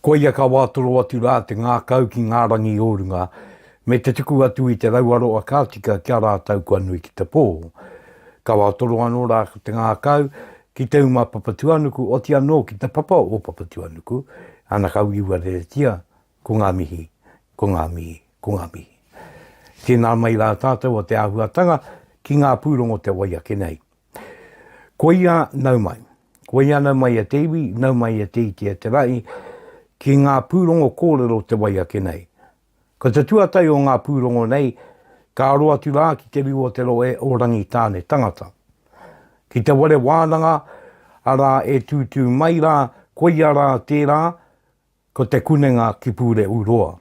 Koia ka wātoro atu rā te ngākau ki ngā rangi o runga, me te tuku atu i te rauaroa ka tika ki a rātou kua nui ki te pō. Ka wātoro anō rā te ngākau ki te uma Papatuanuku, oti anō ki te papa o Papatuanuku, ana ka uiuareretia ko ngā mihi, ko ngā mihi, ko ngā mihi. Tēnā mai rā tātou o te āhuatanga ki ngā pūrongo te wai ake nei. Koia nau mai. Koia nau mai e te iwi, nau mai e te iti e te rahi, ki ngā pūrongo kōrero te wai ake nei. Ko te tuatahi o ngā pūrongo nei, ka aro atu rā ki te riu o te rohe o Rangitāne tangata. Ki te ware wānanga, arā e tūtū mai rā, koia rā tērā, Ko Te Kunenga ki Pūrehuroa.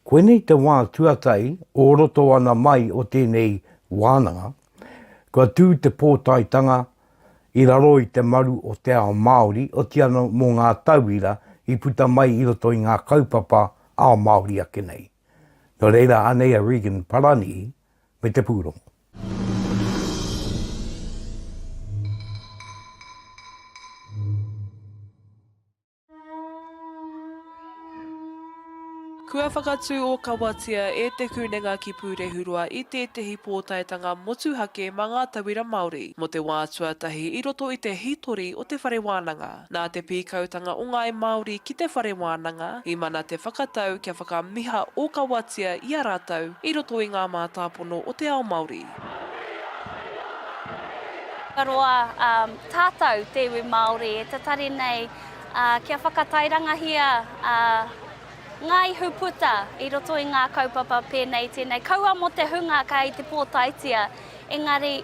Koinei te wā tuatahi o roto ana mai o tēnei wānanga, kua tū te pōtaetanga i raro i te maru o te ao Māori, oti anō mō ngā tauira i puta mai i roto i ngā kaupapa ao Māori ake nei. Nō reira, anei a Regan Paranihi me te pūrongo. Kua whakatū ōkawatia e Te Kunenga ki Pūrehuroa i tētehi pōtaetanga motuhake mā ngā tauira Māori mō te wā tuatahi i roto i te hītori o te whare wānanga. Nā te pīkautanga o ngāi Māori ki te whare wānanga i mana te whakatau kia whakamiha ōkawatia i a rātou i roto i ngā mātāpono o te ao Māori. Ka roa tātou te iwi Māori e tatari nei kia whakatairangahia ngā ihu puta i roto i ngā kaupapa pēnei i tēnei, kaua mō te hunga kei te pōtaetia, engari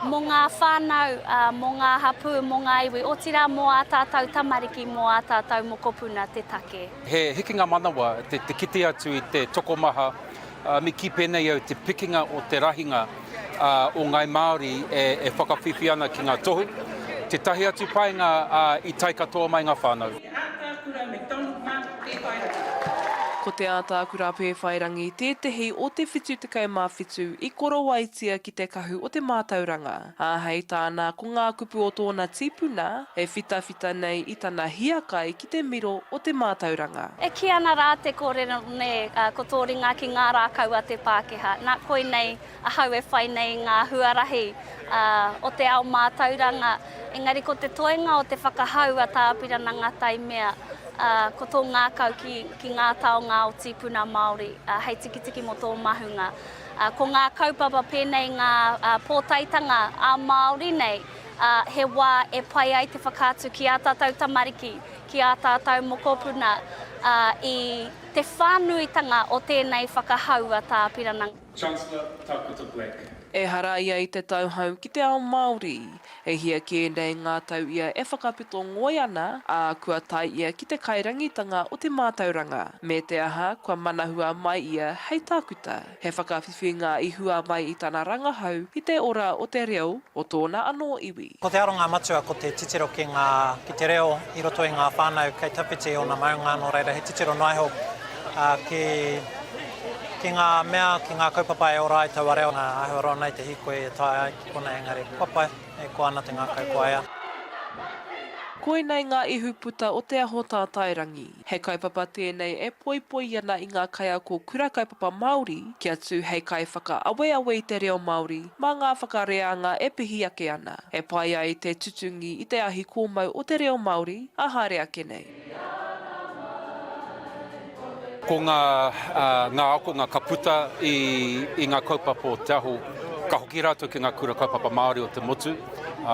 mō ngā whānau, mō ngā hapū, mō ngā iwi, otirā mō ā tātou tamariki, mō ā tātou mokopuna te take. He hikinga manawa te kite atu i te tokomaha Me kī pēnei au te pikinga o te rahinga o Ngāi Māori e whakawhiwhi ana ki ngā tohu. Tētahi atu painga i tae katoa mai ngā whānau. Te Ātaakura me Donald Mark Pēwhairangi. Ko Te Ātaakura Pēwhairangi tētehi o te 77 i korowaitia ki te kahu o te mātauranga. Ā, hei tāna, ko ngā kupu o tōna tipuna, e whitawhita nei i tana hiakai ki te miro o te mātauranga. E kī ana rā te kōrero nē, ko tō ringa ki ngā rākau a te Pākehā. Nā, koinei ahau e whai nei i ngā huarahi o te ao mātauranga, engari ko te toenga o te whakahau a Tā Apirana Ngata i mea, ko tō ngākau ki ngā taonga ao tīpuna Māori hei tikitiki mō tō mahunga. Ko ngā kaupapa pēnei ngā pōtaetanga ā-Māori nei, he wā e pai ai te whakaatu ki ā tātou tamariki, ki ā tātou mokopuna i te whānuitanga o tēnei whakahau a Tā Apirana. Chancellor Takuta Black. Ehara ia i te tauhou ki te ao Māori. E hia kē nei ngā tau ia e whakapito ngoi ana, ā, kua tae ia ki te kairangitanga o te mātauranga. Me te aha, kua manahua mai ia hei tākuta. He whakawhiwhinga i hua mai i tana rangahau i te ora o te reo o tōna anō iwi. Ko te aronga matua ko te titiro ki ngā, ki te reo i roto i ngā whānau kei tawhiti ōna maunga, nō reira he titiro noa iho ki, ki ngā mea, ki ngā kaupapa e ora ai taua reo. Āhua roa nei te hīkoi e taea ai ki konei engari kua pai, e koa ana te ngākau kua ea. Koinei ngā ihu puta o Te Aho Tātairangi. He kaupapa tēnei e poipoi ana i ngā kaiako kura kaupapa Māori kia tū hei kaiwhakaaweawe i te reo Māori mā ngā whakareanga e pihi ake ana, e pai ai te tutungi i te ahi kōmau o te reo Māori ā haere ake nei. Ko ngā ngā akonga ka puta i i ngā kaupapa o Te Aho, ka hoki rātou ki ngā kura kaupapa Māori o te motu,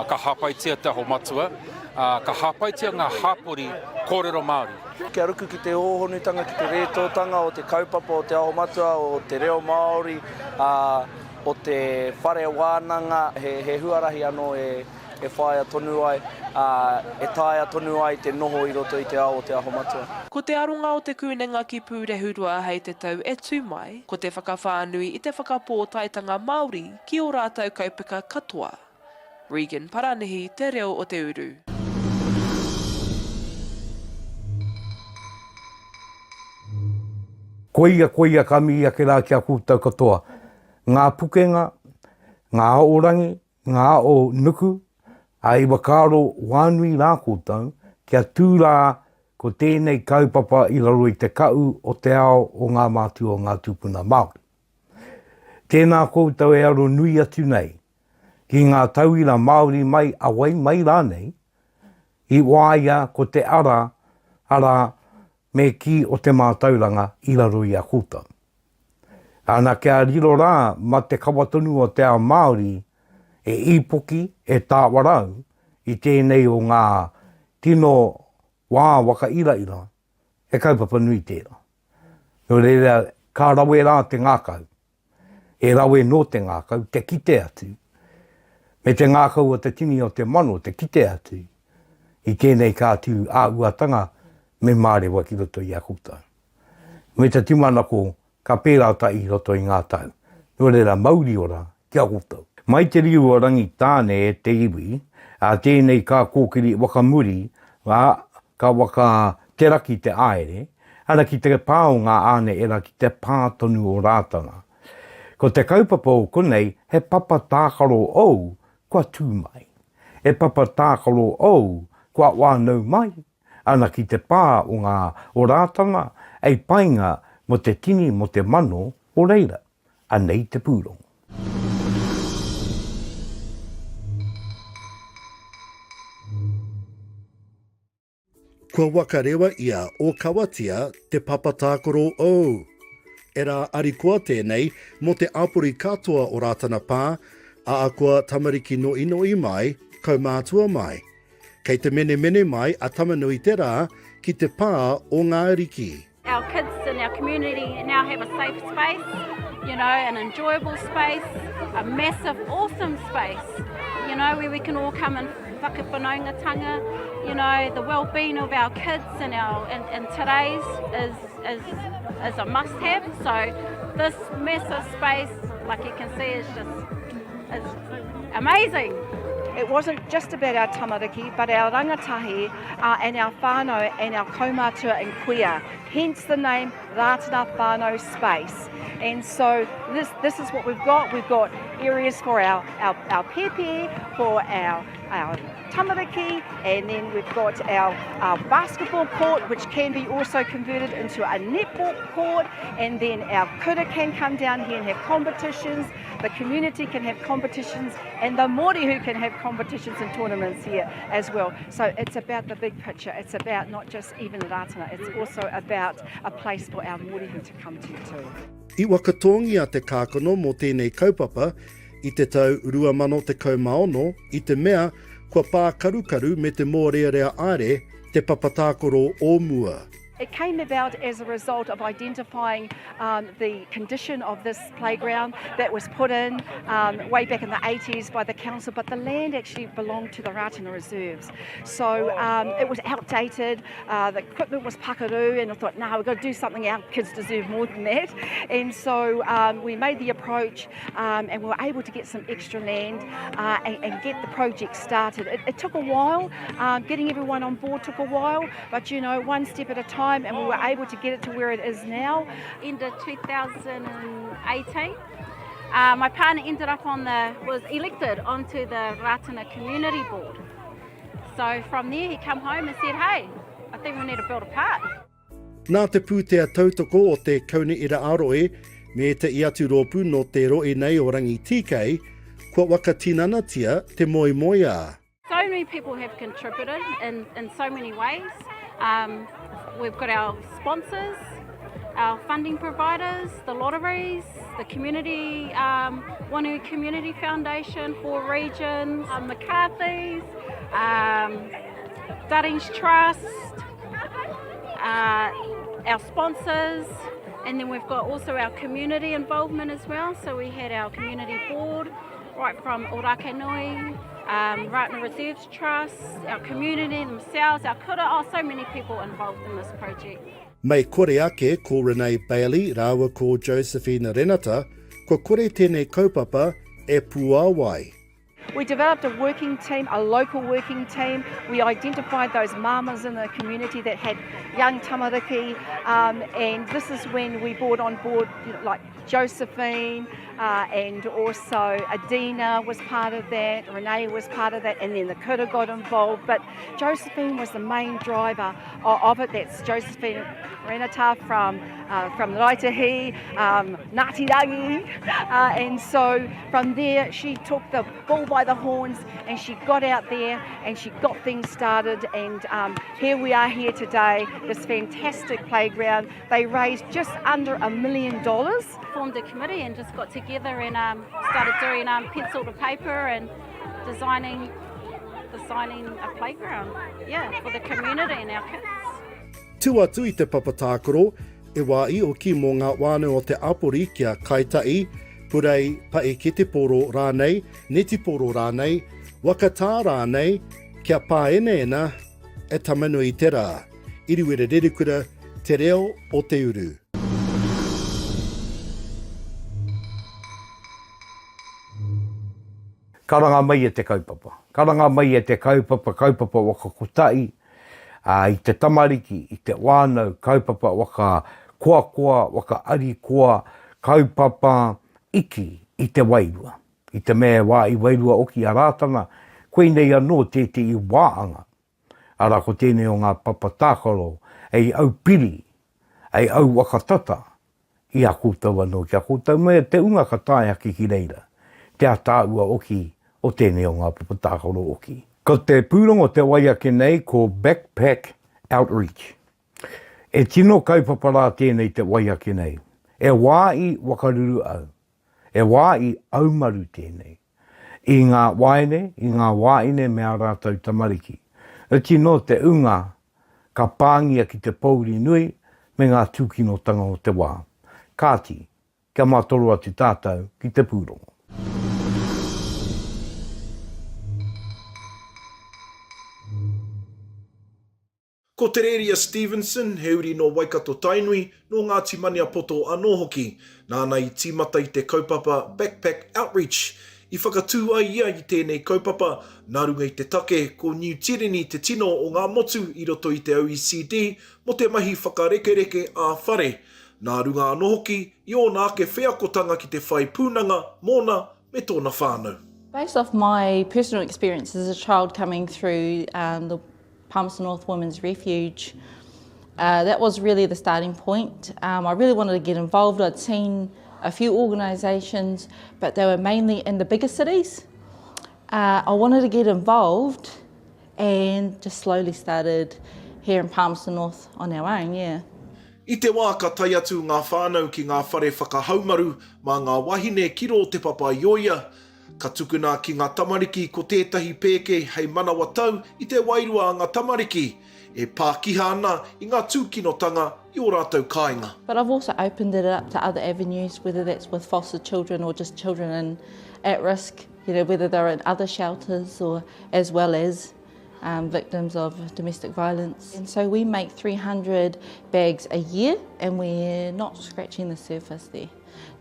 ka hāpaitia Te Aho Matua, ā, ka hāpaitia ngā hāpori kōrero Māori. Kia ruku ki te hōhonutanga, ki te rētōtanga o te kaupapa o Te Aho Matua, o te reo Māori, ā, o te whare wānanga, he, he huarahi anō e, e whāia tonu ai, ā, e taea tonu ai te noho i roto i te ao o Te Aho Matua. Ko te aronga o Te Kūnenga ki Pūrehuroa hei te tau e tū mai, ko te whakawhānui i te whakapōtaetanga Māori ki ō rātou kaupeka katoa. Regan Paranihi, Te Reo o te Uru. Koia, koia ka mihi ake rā ki a koutou katoa. Ngā pukenga, ngā aorangi, ngā ao nuku, ā, i whakaaro wānui rā koutou kia tū rā. ko tēnei kaupapa i raro i te kaʻu o te ao o ngā mātua o ngā tūpuna Māori. Tēnā koutou e aro nui atu nei ki ngā tauira Māori mai a wai mai rānei, i wāia ko te ara, arā, me kī o te mātauranga i raro i a koutou. Ana kia riro rā ma te kawa tonu o te ao Māori e īpoki, e tāwarau i tēnei o ngā tino wā whakairaira, he kaupapa nui tērā. Nō reira, ka rawe rā te ngākau, e rawe nō te ngākau te kite atu, me te ngākau o te tini o te mano te kite atu i tēnei kātū āhuatanga me mārewa ki roto i a koutou. Me te tūmanako ka pērā tahi i roto i ngā tau. Nō reira, mauri ora ki a koutou. Mai te riu o Rangitāne e te iwi, ā, tēnei ka kōkiri wakamuri, ā, ka waka te raki te aere, ana ki te pā o ngā āne era ki te pā tonu o Rātana. Ko te kaupapa o konei he papa tākaro ou kua tū mai. He papa tākaro ou kua whānau mai, Ana ki te pā o ngā o Rātana, ei painga mo te tini mo te mano o reira. Anei te pūrongo. Kua wakarewa ia o Kawatia te papa tākaro ou. E rā arikoa tēnei mō te apori katoa o Rātana Pā, aakoa tamariki noinoi mai, kaumātua mai. Kei te menemene mai a Tama-nui-te-rā ki te pā o Ngā Ariki. Our kids in our community now have a safe space, you know, an enjoyable space, a massive, awesome space, you know, where we can all come and whakawhanaungatanga, you know, the well-being of our kids and our and, and today's is, is, is a must-have. So this massive space, like you can see, is just is amazing. It wasn't just about our tamariki, but our rangatahi uh, and our whānau and our kaumātua and kuia, hence the name Rātana Whānau Space. And so this, this is what we've got. We've got areas for our, our, our pēpē, for our, our tamariki, and then we've got our, our basketball court, which can be also converted into a netball court, and then our kura can come down here and have competitions, the community can have competitions, and the Morihu can have competitions and tournaments here as well. So it's about the big picture. It's about not just even Rātana, it's also about a place for our Morihu to come to too. I whakatōngia te kākano mō tēnei kaupapa i te tau 2016 i te mea kua pākarukaru me te mōrearea aere te papa tākaro o mua. It came about as a result of identifying um, the condition of this playground that was put in um, way back in the 80s by the council, but the land actually belonged to the Rātana Reserves. So um, it was outdated, uh, the equipment was pakaru, and I thought, no, nah, we've got to do something, our kids deserve more than that. And so um, we made the approach um, and we were able to get some extra land uh, and, and get the project started. It, it took a while, um, getting everyone on board took a while, but you know, one step at a time, and we were able to get it to where it is now. End of 2018, uh, my partner ended up on the, was elected onto the Rātana Community Board. So from there he come home and said, hey, I think we need to build a park. Nā te pūtea tautoko o te Kaunihera ā-Rohe me te i atu rōpū nō te rohe nei o Rangitīkei, kua whakatinanatia te moemoeā. So many people have contributed in, in so many ways. Um, we've got our sponsors, our funding providers, the lotteries, the community, um, Wanu Community Foundation, Four Regions, um, McCarthy's, um, Duddings Trust, uh, our sponsors, and then we've got also our community involvement as well. So we had our community board right from Ōrākei um, Rātana Reserves Trust, our community themselves, our kura, oh, so many people involved in this project. Mei kore ake ko Renee Bailey rāua ko Josephine Renata, kua kore tēnei kaupapa e puāwai. We developed a working team, a local working team. We identified those mamas in the community that had young tamariki, um, and this is when we brought on board you know, like Josephine uh, and also Adina was part of that, Renee was part of that, and then the Kura got involved. But Josephine was the main driver of it. That's Josephine Renata from, uh, from Raitahi, um, Ngāti Rangi. Uh, and so from there, she took the bull by the horns and she got out there and she got things started. And um, here we are here today, this fantastic playground. They raised just under a million dollars. Formed a committee and just got together and um, started doing um, pencil to paper and designing designing a playground yeah, for the community and our kids. Tu atu i te papa tākaro, e wā i oki mō ngā wānau o te apori kia kaita'i, purei paeketepōro rānei, netipōro rānei, waka tā rānei, kia pāenaena e Tamanui te rā. Iriwera Rerekura, Te Reo o te Uru. Karanga mai e te kaupapa. Karanga mai e te kaupapa, kaupapa waka kotahi, ā, i te tamariki, i te whānau, kaupapa waka koakoa, waka arikoa, kaupapa iki i te wairua. I te mea e wā i wairua oki a Rātana, koinei anō tētehi wāanga Arā, ko tēnei o ngā papa tākaro hei aupiri, hei auwakatata i a koutou anō, ki a koutou me te unga ka tae ake ki reira, te ataua oki o tēnei o ngā papa tākaro oki. Ko te pūrongo te wai ake nei ko Backpack Outreach. E tino kaupapa rā tēnei te wai ake nei. E wā i wakaruru au. E wā i aumaru tēnei. I ngā waeine, i ngā wāine me ā rātou tamariki. Oti nō te ūnga ka pāngia ki te pōuri nui me ngā tūkinotanga o te wā. Kāti, kia mātoro atu tātou ki te pūrongo. Ko Te Rēria Stevenson, he uri nō Waikato-Tainui, nō Ngāti Maniapoto anō hoki. Nāna i tīmata i te kaupapa Backpack Outreach. I whakatū ai ia i tēnei kaupapa, nā runga i te take ko Niu Tireni te tino o ngā motu i roto i te OECD mō te mahi whakarekereke ā-whare. Nā runga anō hoki i ōna ake wheakotanga ki te whai pūnanga mōna me tōna whānau. Based off my personal experience as a child coming through um, the Palmerston North Women's Refuge, uh, that was really the starting point. Um, I really wanted to get involved. I'd seen a few organisations, but they were mainly in the bigger cities. Uh, I wanted to get involved and just slowly started here in Palmerston North on our own, yeah. I te wā ka tae atu ngā whānau ki ngā whare whakahaumaru mā ngā wahine ki rō Te Papaioea, Ka tukuna ki ngā tamariki ko tētahi pēke hei manawatau i te wairua a ngā tamariki e pākiha ana i ngā tūkinotanga i ō rātou kāinga. But I've also opened it up to other avenues, whether that's with foster children or just children in at risk, you know, whether they're in other shelters or as well as um, victims of domestic violence. And so we make 300 bags a year and we're not scratching the surface there.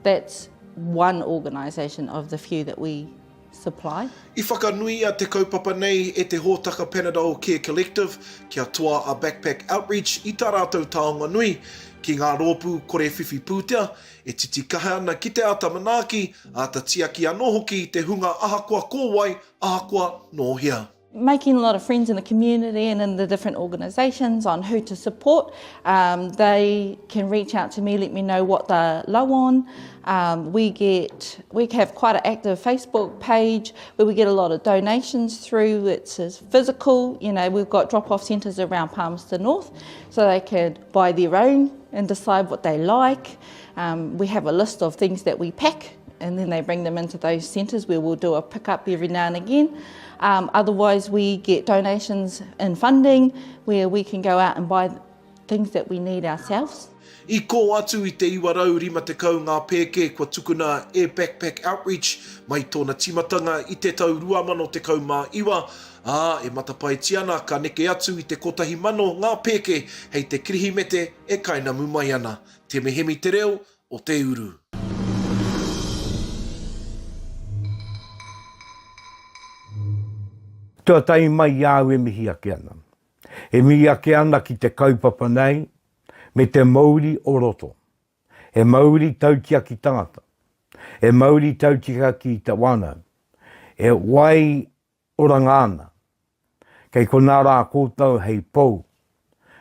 That's one organisation of the few that we supply. I whakanuia te kaupapa nei e te hōtaka Panadol Care Collective kia toa a Backpack Outreach i tā rātou taonga nui ki ngā rōpū kore whiwhi pūtea e titikaha ana ki te āta manaaki, āta tiaki anō hoki i te hunga ahakoa ko wai, ahakoa nō hea. Making a lot of friends in the community and in the different organisations on who to support. Um, they can reach out to me, let me know what they're low on. Um, we get we have quite an active Facebook page where we get a lot of donations through. It's physical, you know, we've got drop-off centres around Palmerston North so they can buy their own and decide what they like. Um, we have a list of things that we pack and then they bring them into those centres where we'll do a pick-up every now and again. Um, otherwise, we get donations and funding where we can go out and buy things that we need ourselves. I kō atu i te 950 ngā pēke kua tukuna e Backpack Outreach mai tōna tīmatanga i te tau 2019, ā, e matapaetia ana ka neke atu i te 1,000 ngā pēke hei te Kirihimete e kainamu mai ana. Te Mehemi Te Reo o te Uru. Tuatahi mai i a au e mihi ake ana. E mihi ake ana ki te kaupapa nei me te mouri o roto. He mauri tautiaki tangata. He mauri tautiaki te whanau. E wai oranga ana. Kei konā rā koutou hei pou.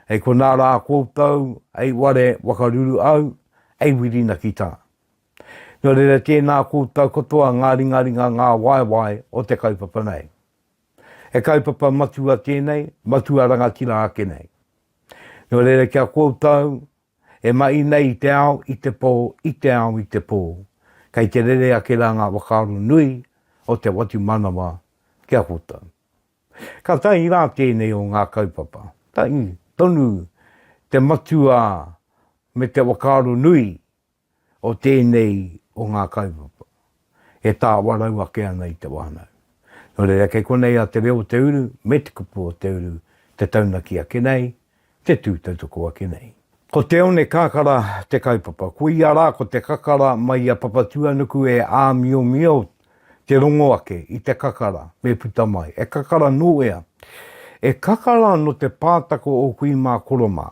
Hei konā rā koutou hei ware wakaruru au, hei whirinakitanga. Nō reira tēnā koutou katoa ngā ringaringa ngā waewae o te kaupapa nei. He kaupapa matua tēnei, matua rangatira ake nei. Nō reira ki a koutou e mahi nei i te ao, i te pō, i te ao, i te pō, kei te rere ake rā ngā whakaaro nui o te whatumanawa ki a koutou. Kātahi rā tēnei o ngā kaupapa, tahi tonu te matua me te whakaaro nui o tēnei o ngā kaupapa e tāwarau ake ana i te whānau. Nō reira, kei konei a Te Reo o Te Uru me Te Kupu o Te Uru te taunaki ake nei, te tū tautoko ake nei. Ko Te One Kakara te kaupapa. Koia rā ko te kakara mai i a Papatūānuku e āmiomio te rongo ake i te kakara me puta mai. E kakara nō ea? E kakara nō te pātaka o kui mā koro mā.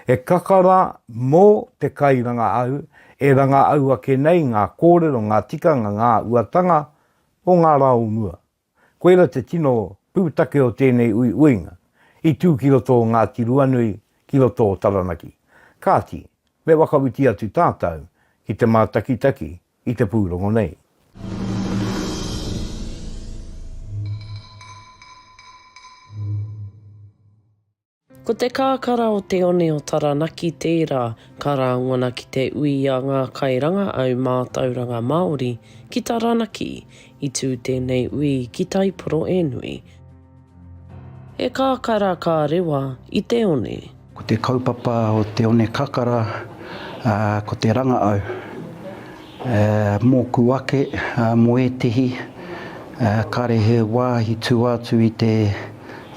He kakara mō te kairangahau e rangaau ake nei ngā kōrero, ngā tikanga, ngā uatanga o ngā rā o mua. Koira te tino pūtake o tēnei uiuinga i tū ki roto o Ngāti Ruanui, ki roto o Taranaki. Kāti, me whakawhiti atu tātou ki te mātakitaki i te pūrongo nei. Ko te kakara o te one o Taranaki tērā ka rāngona ki te ui a ngā kairangaau mātauranga Māori ki Taranaki. I tū tēnei ui ki Taiporoenui. He kakara ka rewa i te one. Ko te kaupapa o te one kakara, ko te rangaau. Mōku ake, mō ētehi, kāre he wāhi tua atu i te,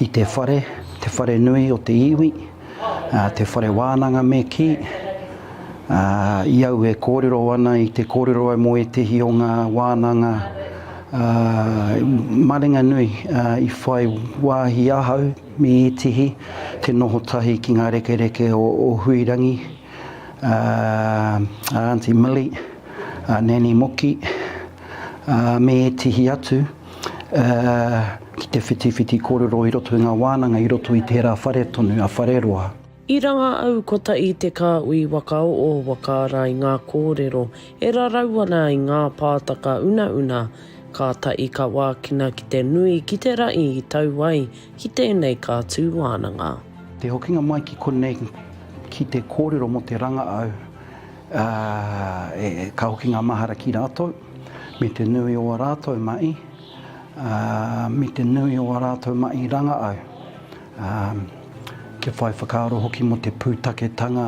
i te whare, te whare nui o te iwi, te whare wānanga me kī. I au e kōrero ana i te kōrero au mō ētehi o ngā wānanga maringanui i whai wāhi ahau me ētehi te noho tahi ki ngā rekereke o Huirangi. a Aunty Millie, a Nanny Moki, me ētehi atu, ki te whitiwhiti kōrero i roto i ngā wānanga, i roto i tērā whare tonu, a Whareroa. I ranga au ko taʻi te kāhui waka o Wakaara i ngā kōrero e rarau ana i ngā pātaka unauna, kātaʻi ka wākina ki te nui ki te raʻi i tau ai ki tēnei kātū wānanga. Te hokinga mai ki konei ki te kōrero mō te rangaau, ā, ka hoki ngā mahara ki rātou, me te nui o ā rātou mahi, ā, me te nui o ā rātou mahi rangaau. Ā, kia whai whakaaro hoki mō te pūtaketanga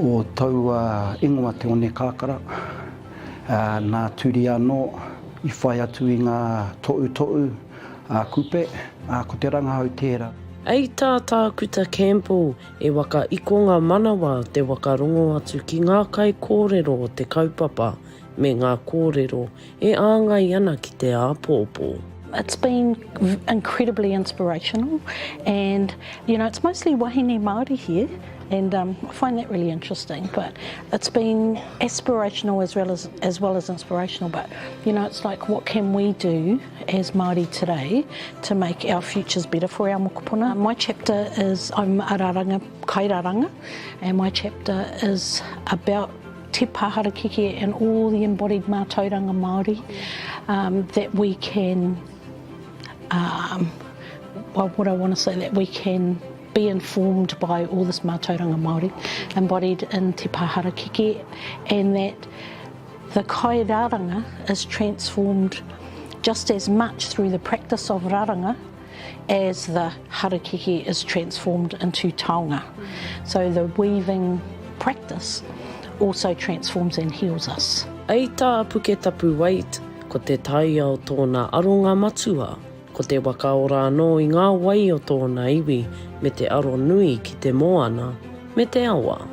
o taua ingoa Te One Kakara, ā, nā Turi anō i whai atu i ngā toʻutoʻu a Kupe, ā, ko te rangahau tērā. Ei tā Tākuta Campbell, e waka iko ngā manawa te waka rongo atu ki ngā kaikōrero o te kaupapa me ngā kōrero e āngai ana ki te āpōpō. It's been incredibly inspirational and you know it's mostly wahine Māori here and um, I find that really interesting but it's been aspirational as well as, as well as inspirational but you know it's like what can we do as Māori today to make our futures better for our mokopuna. My chapter is, I'm a raranga, kai raranga, and my chapter is about te pāharakeke and all the embodied mātauranga Māori um, that we can, um, well, what I want to say, that we can be informed by all this mātauranga Māori embodied in te pāharakeke and that The kai raranga is transformed just as much through the practice of raranga as the harakeke is transformed into taonga. So the weaving practice also transforms and heals us. Hei tā Puketapu Waite, ko te taiao tōna aronga matua, ko te waka ora anō i ngā wai o tōna iwi me te aro nui ki te moana me te awa.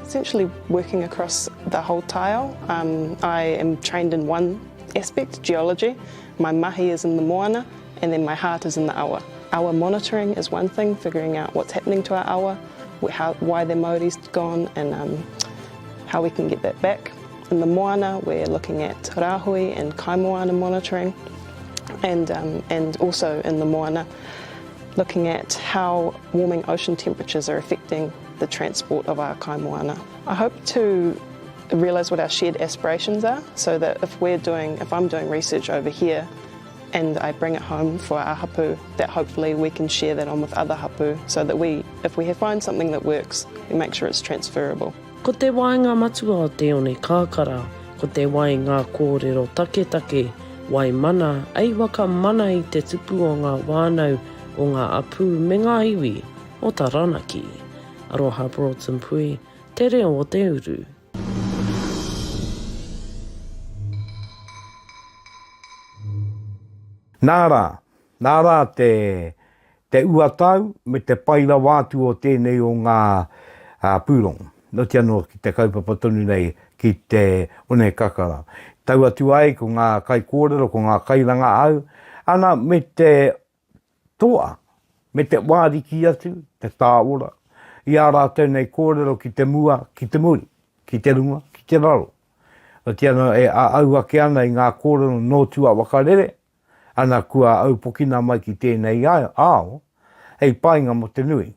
Essentially working across the whole taiao, um, I am trained in one aspect, geology. My mahi is in the moana. And then my heart is in the awa. Awa monitoring is one thing, figuring out what's happening to our awa, how, why their mauri's gone and um, how we can get that back. In the moana, we're looking at rahui and kaimoana monitoring, and, um, and also in the moana, looking at how warming ocean temperatures are affecting the transport of our kaimoana. I hope to realise what our shared aspirations are so that if we're doing, if I'm doing research over here and I bring it home for our hapu, that hopefully we can share that on with other hapu so that we, if we find something that works, we make sure it's transferable. Ko te waenga matua o te one kakara, ko te wai ngā kōrero taketake, wai mana, ei waka mana i te tupu o ngā whānau, o ngā apū me ngā iwi o Taranaki. Aroha Broughton Pui, Te Reo o te Uru. Nā rā, nā rā te, te uatau me te pai rawa atu o tēnei o ngā pūrongo. Nōti anō ki te kaupapa tonu nei ki te one kakara. Tau atu ai ko ngā kaikōrero, ko ngā kairangahau, ana me te toa, me te wāriki atu, te tāora, i ā rātou nei kōrero ki te mua, ki te muri, ki te runga, ki te raro. Otiia anō e āau ake ana i ngā kōrero nō tua whakarere, ana kua aupokina mai ki tēnei ao, hei painga mō te nui,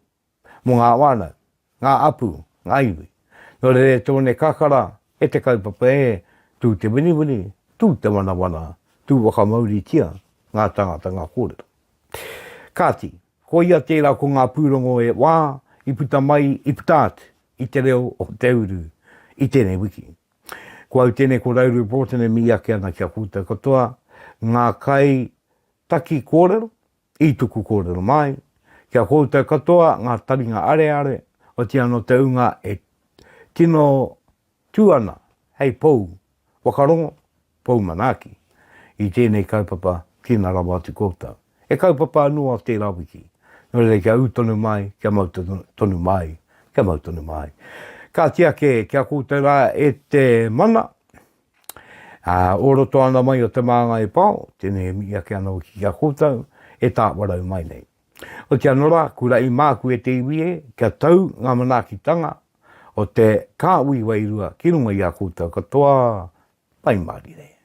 mō ngā whānau, ngā apu, ngā iwi. Nō reira e tōne kakara, e te kaupapa e, tū te winiwini, tū te wanawana, tū whakamauritia ngā tangata ngā kōrero. Kāti, koia tērā ko ngā pūrongo e wā i puta mai, i puta atu i te reo o te uru i tēnei wiki. Ko au tēnei ko Rauru Broughton e mihi ake ana ki a koutou katoa, ngā kai taki kōrero, i tuku kōrero mai, ki a koutou katoa ngā taringa areare, otirā nō te ūnga e tino tū ana hei pou whakarongo, pou manaaki i tēnei kaupapa tēnā rawa atu koutou. He kaupapa anō a tērā wiki. Nō reira kia ū tonu mai, kia mau tonu mai, kia mau tonu mai. Kāti ake ki a koutou rā e te mana, ā, o roto ana mai o Te Māngai Pao, tēnei e mihi ake ana hoki ki a koutou, e tāwarau mai nei. Otiia anō rā, kuraʻi māku e te iwi e, kia tau ngā manaakitanga o te kāhui wairua ki runga i a koutou katoa, Pai mārire.